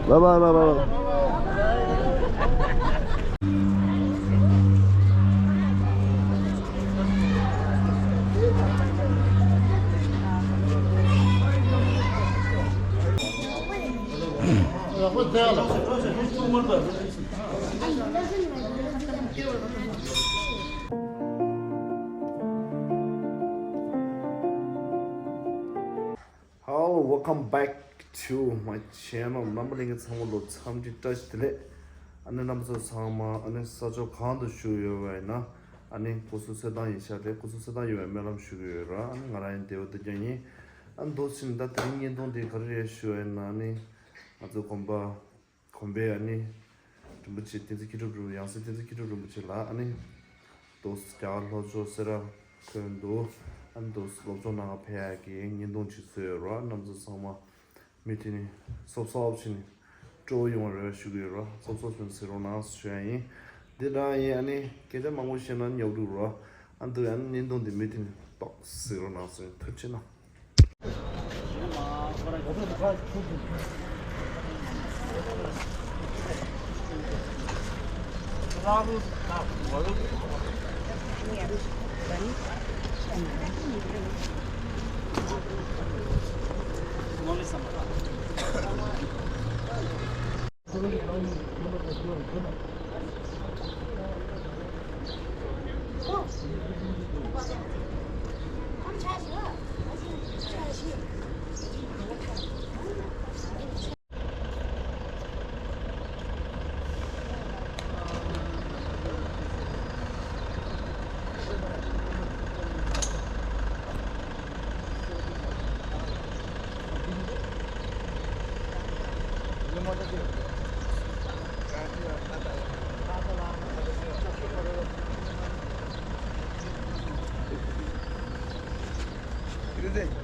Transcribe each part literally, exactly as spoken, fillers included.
Bye bye, bye bye. Hello, welcome back to my channel. རྣམ་པ་ལྷན་རྒྱས་ཚང་མ་ལོ་འཚམས་འདྲི་བཀྲ་ཤིས་བདེ་ལེགས། ཨ་ནི་རྣམ་པ་ཚོ་ཚང་མ་ཨ་ནི་ས་ཕྱོགས་གང་དུ་བཞུགས་ཡོད་པ་ཡིན་ན། ཨ་ནི་སྐུ་གཟུགས་གསལ་ཐང་ཡིན་ཤག་རེད། སྐུ་གཟུགས་གསལ་ཐང་ཡོད་པའི་སྨོན་ལམ་ཞུ་གི་ཡོད་ར། ཨ་ནི་ང་རང་ཡང་བདེ་པོ་སྡུག་ཅག་ཡིན། ཨ་ནི་འདུག་ཕྱིན་ད་དེ་རིང་བརྙན་ཐུང་འདི་ག་རེ་རེད་ཞུ་བ་ཡིན་ན། ཨ་ནི་ང་ཚོ་དགོན་པ། དགོན་པའི་ཨ་ནི་རིན་པོ་ཆེ་བསྟན་འཛིན་མཁས་གྲུབ་རིན། ཡང་སྲིད་བསྟན་འཛིན་མཁས་གྲུབ་རིན་པོ་ཆེ་ལགས་ཨ་ནི་དུ་རྒྱ་གར་ལྷོ་ཕྱོགས་སེ་ར་ཁོན་དུ་ཨ་ནི་དུ་སློབ་སྦྱོང་གནང་ག་ཕེབས་ཡག་གི་བརྙན་ཐུང་ཅིག་བཟོས་ཡོད་ར། རྣམ་ཚོ་ཚང་མ་མུ་མཐུད་ནས་སོབ་སོབ་བྱས་ནས་སྤྲོ་བོ་ཡོང་བ་རེ་བ་ཞུ་གི་ཡོད་ར། སོབ་སོབ་བྱས་ནས་གཟིགས་རོགས་གནང་ཞུ་ཡ་ཡིན། འདི་འདྲ་ཡིན། ཨ་ནི་སྐད་ཆ་མང་པོ་བཤད་ན་ཉོབ་འགྲོ་ར། ཨ་ནི་དུ་ཨ་ནི་བརྙན་ཐུང་འདི་མུ་མཐུད་ནས་ཏོག་གཟིགས་རོགས་གནང་ཞུ་ཡིན། ཐུགས་རྗེ་གནང་།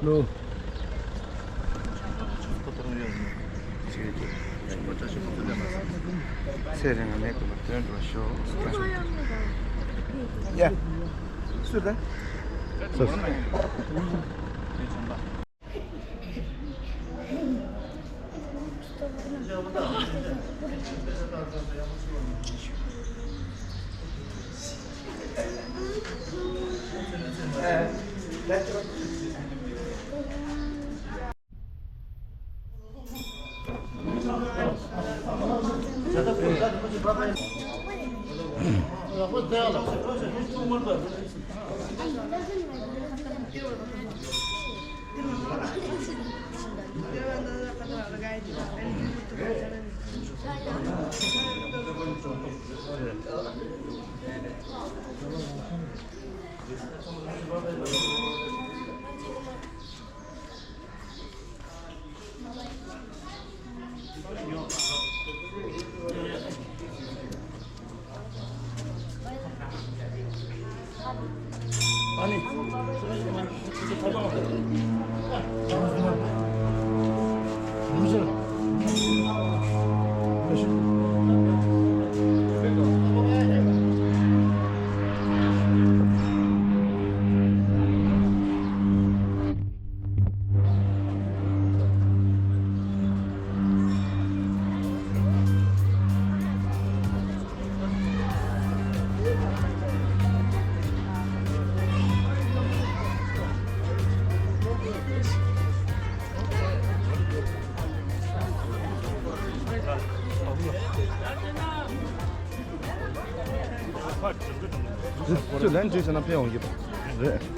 ལོ། ཚེ་རིང་ནས་ཀུན་ལ་དོན་འགྲུབ་ཤོག་ཡ། སུ་རེད། སུ། ཁྱོད་ལན་བྲིས་ཟེར་ན་ཕན་ཡོང་གི་རེད།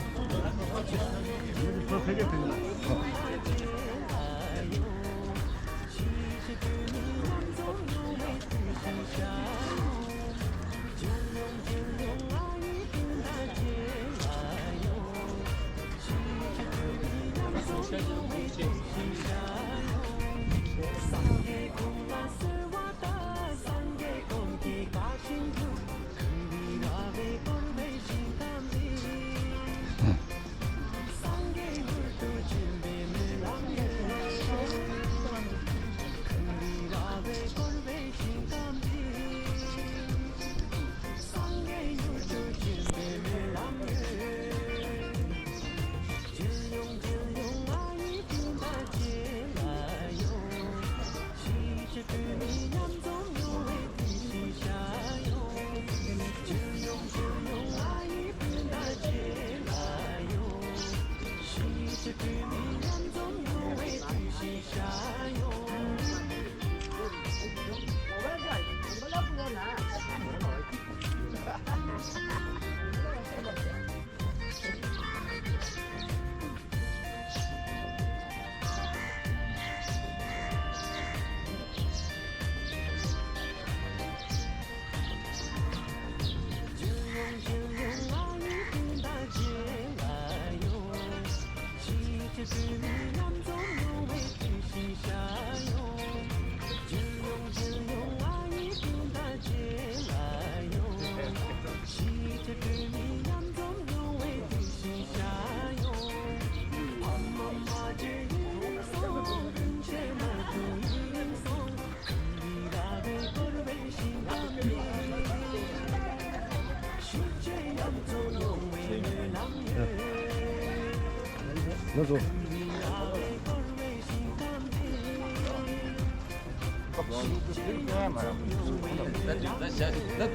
Bonjour.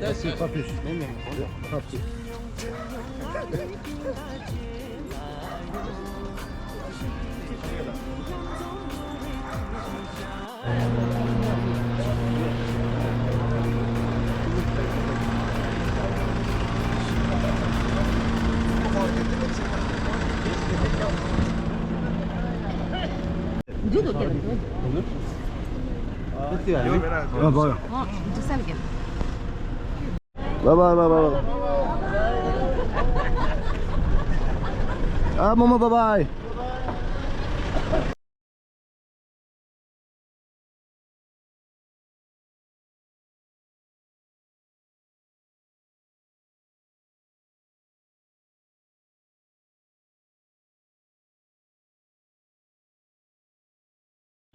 Merci, pas plus. Pas plus. Bye bye, bye bye. Ah, Momo, bye bye.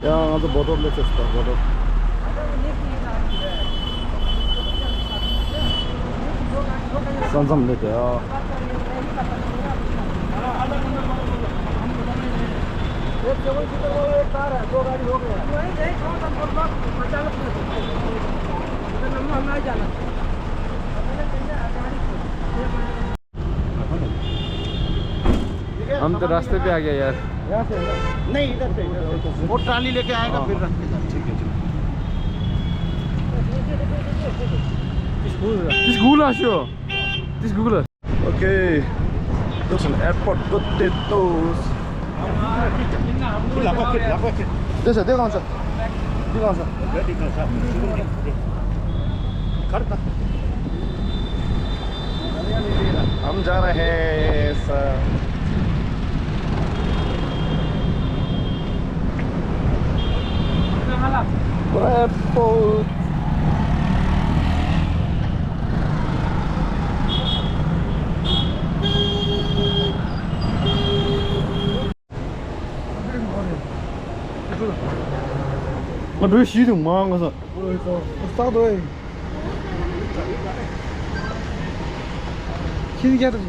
ཡ། ང་ཚོ་བོ་ཏོར་སླེབས་ཚར་སོང་། བོ་ཏོར། ས་མཚམས་སླེབས་ཏེ་ཡ། हम तो रास्ते पे आ गया यार। यहाँ से है ना? नहीं, इधर से, इधर से। वो ट्राली लेके आएगा, हाँ। फिर रख के जा। ठीक है, ठीक है। Dis Gula show. Dis Gula. Okay. Looks an airport potatoes. This is, this one, sir. This one, sir. हम जा रहे हैं, sir. Bravo. ང་འགྲོ་ཤི་དུས་མ་ང་ས། ཁྱི་རྒྱ་དང་།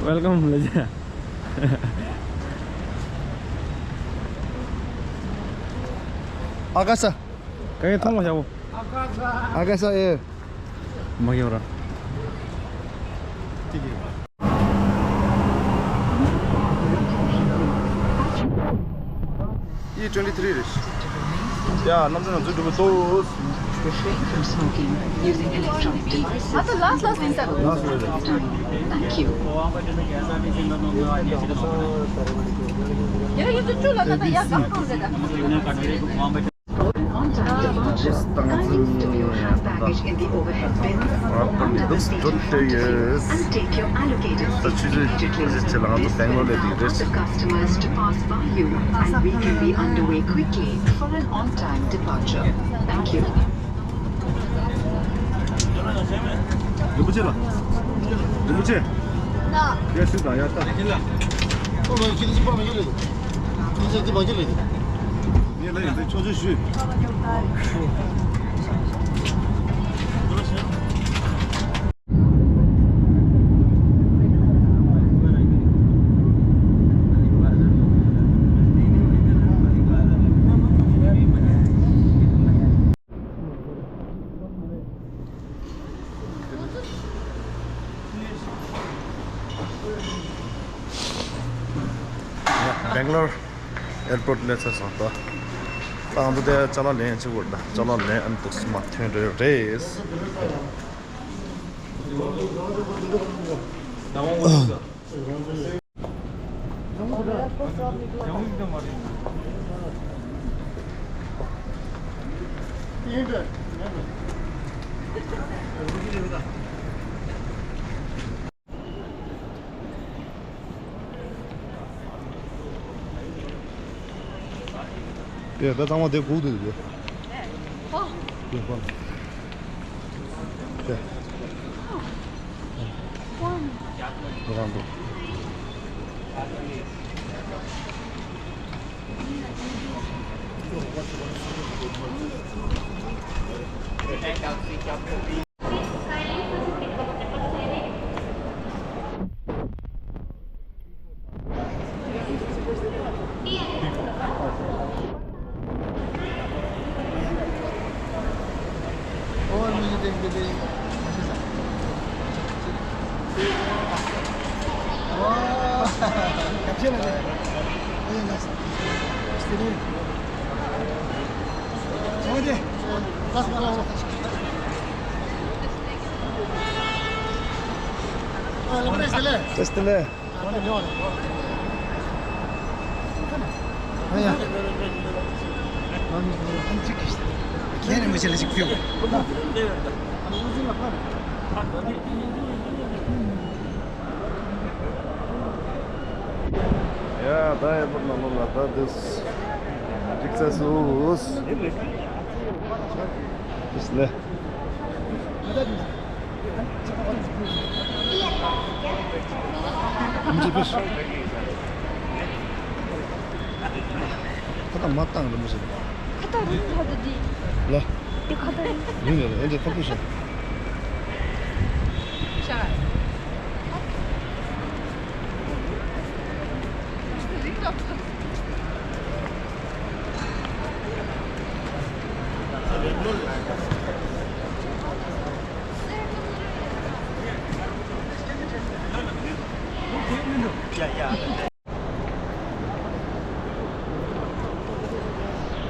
Welcome, Leja. Akasa. Kaya thong ma yabo. Akasa, eh. Magi ora. E twenty-three རེད། ཡ། ནམ་ཚོད་ནང་འཛུལ་འགྲོ་གི་འདུག Refrain from smoking, using electronic devices. ཨ་ད་ལཱསི་ཊི་ལཱསི་ཊི་ཡིན་ས་རེད། Thank you. On time departure. Kindly store your hand baggage in the overhead bins under the seat and take your allocated seat immediately. Please wait for other customers to pass by you, and we can be underway quickly for an on-time departure. Thank you. རིན་པོ་ཆེ་ལགས། རིན་པོ་ཆེ། ཡ་ཤུ་དང་ཡ་ལྟ། ངས་ལ་ཡིན་དུས་ཆོག་ཆོག་ཞུས། Bangalore airport སླེབས་ཚར་སོང་། ད་ད་ང་ཚོ་དེ་ཅ་ལག་ལེན་ཡང་བྱེད་དགོས་རེད། ད་ཅ་ལག་ལེན་ཨ་ནི་འདུག་སེ་མར་ཐོན་འགྲོ་ཡ་རེད། དེ་ད་ཚང་མ་དེ་སྒུག་འདུག་དེ། ཨོ། དེ་ཧོན། དེ། ཧོན། རང་འདུག Just in there. ཡ། ད་ཨེར་པོར་ནང་ལོགས་ལ་ད་འདུག་འགྲིག་ཚར་སོང་། འདུག་སེ་ལས། ཁ་བཏང་མ་བཏང་རིན་པོ་ཆེ། ཁ་བཏང་རིན་ལྷ་དུ་འདི། ལ། འདི་ཁ་བཏང་རིན། རིན་ལ་ལ་འདི་ཁ་བཏང་ཤ། ཤ།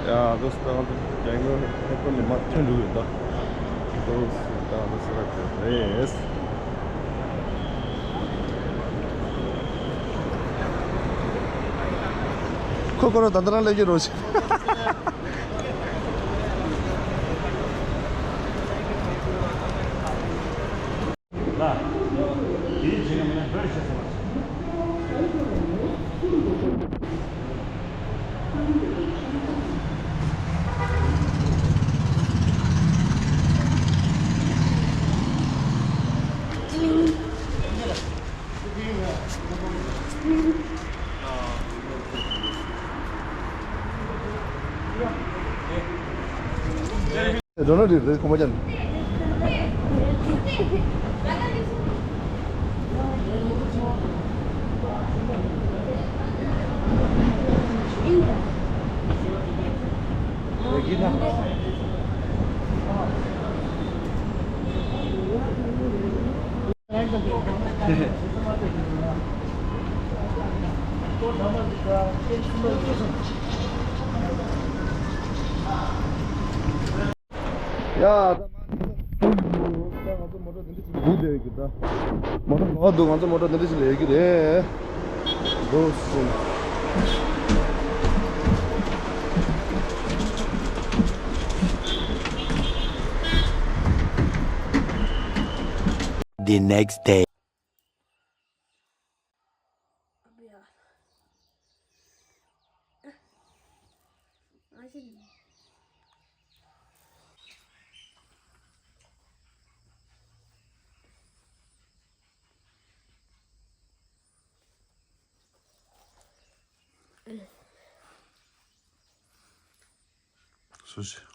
ཡ། འདུག་སེ་ད་ང་ཚོ་རྒྱལ་ཡོངས་ཨེར་པོར་ནས་མར་ཐོན་འགྲོ་གི་ཡོད་ད། འདུག་སེ་ད་ང་ཚོ་སེ་ར་བྱེས་རེད། ཁོ་ཁོ་རང་ད་ལྟ་རང་སླེབས་ཀྱི་རེད། ལ། དེའི་རྗེས་ནས་མིན་ན་བོད་ཤེས་སོང་། འགྲོ་ན་འགྲིག་རེད། ཁོ་མ་ཅན། ཡ། ད་ང་ཚོ་མོ་ཊ་འདི་འདྲ་ཞིག་སྒུག་བསྡད་ཡོད་ཀྱི་ད། མོ་ཊ་ག་པར་འདུག་ང་ཚོ་མོ་ཊ་འདི་འདྲ་ཞིག་ལ་ཡོད་ཀྱི་རེད། འདུག་སེ། The next day. སུ་ཞིག་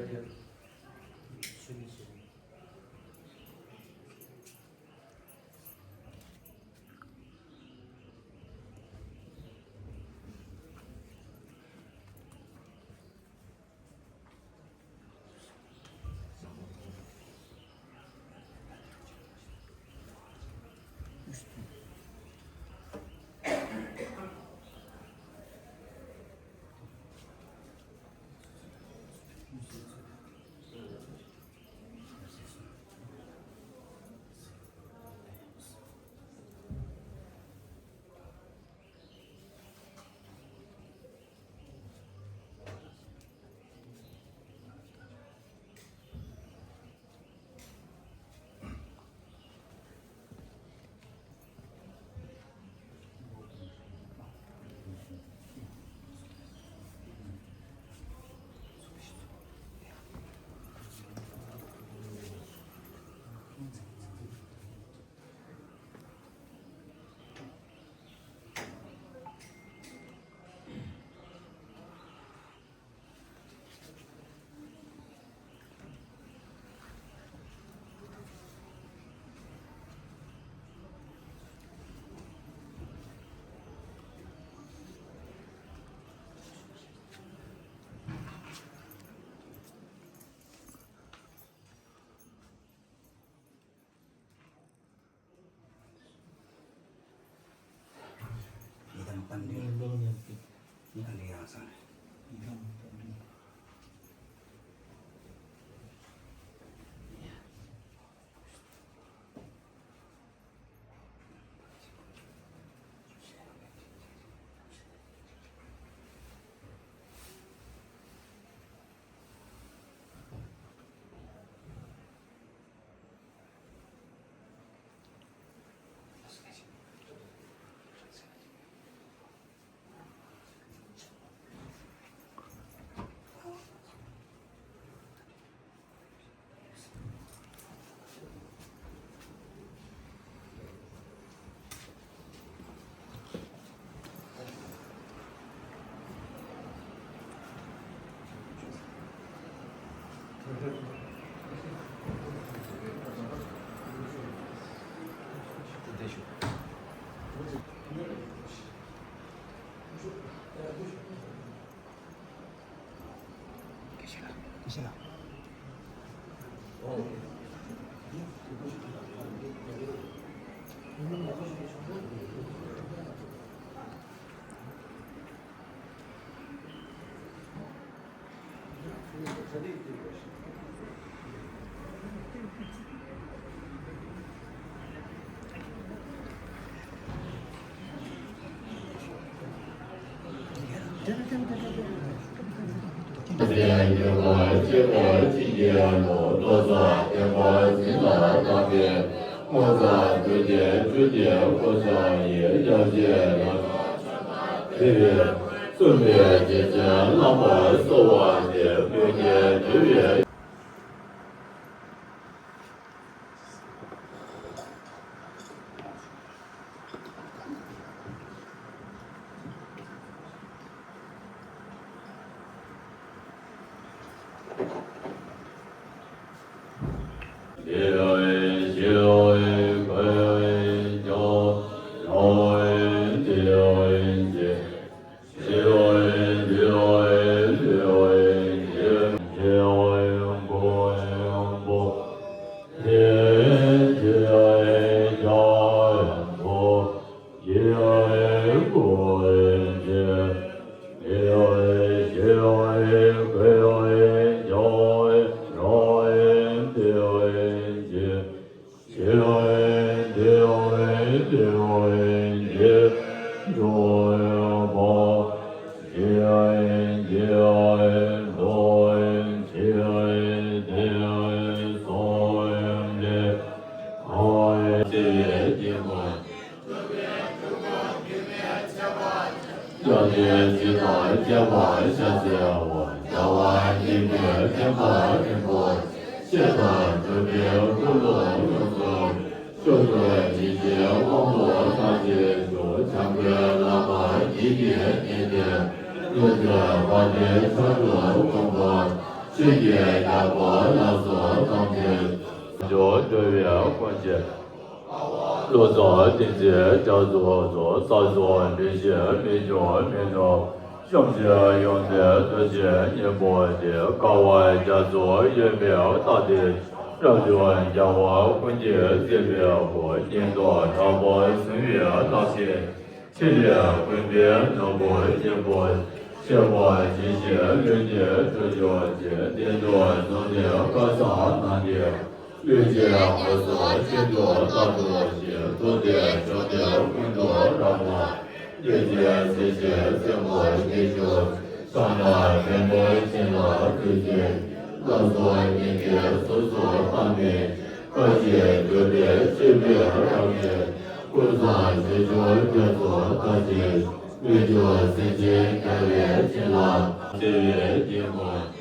ཡི་དམ་དཔལ་ལྡན། ཡི་དམ་དཔལ་ལྡན་ཡང་གསང་རེད། ཆོས་ཀྱི་རྒྱལ་པོ་ལ་སོགས་དང་ལྡན། འཇོག་འགྲོ་བའི་ཀུན་གྱི་བློ་བཟང་བསྟན་འཛིན་རྒྱ་མཚོ་སོགས། ས་སོགས་འདྲེན་བྱེད་མི་འབྱུང་མི་འགྲོ། གཤོམ་གྱི་ཡོན་ཏན་རྡོ་རྗེ་སྙིང་པོ་སྟེ། དཀའ་བ་རྒྱ་མཚོ་གཡོན་པས་བརྟགས་ཏེ། རབ་འབྱམས་རྒྱལ་བ་ཀུན་གྱི་སྲིད་པའི་སྒོ། གཉེན་དང་གྲོགས་པོ་བསྲུང་བའི་བརྟགས་ཤིང་། ཕྲིན་ལས་ཀུན་པའི་ནོར་བུ་སྙིང་པོ། ཆེ་བ་ཇི་བཞིན་ལུས་ཀྱི་འཁྲུལ་ཞོག་ཅིང་། བདེ་སྡུག་གཟུགས་ནི་སྐལ་བཟང་རྣམས་ཀྱི། ལུས་ཀྱི་འཁོར་ཚོགས་ཤིན་ཏུ་དག་ཏུ་གཤེགས། ཐུབ་བསྟན་ཕྱོགས་བཅུ་ཀུན་ཏུ་རབ་ལ། བདེ་སྐྱིད་སྲིད་ཞིའི་སེམས་པོ་སྐྱེ་གྱུར། ཕྱག་ན་བེམ་པོ་ཅན་ལ་ཐུག་ཅིང་། ལག་སོགས་སྙིང་གའི་ཟུར་དུ་བཏང་ནས། བཀའ་བཞིན་སྒྲུབ་པའི་སྤྱོད་པའི་རབ་ཀྱིས། ཀུན་བཟང་རྗེས་འཇུག་རྒྱ་མཚོ་ལྟ་ཅི། སྨོས་ཅི་སེམས་ཅན་དགེ་བའི་བྱིན་རླབས། བརྩེ་བའི་སྙིང་པོ།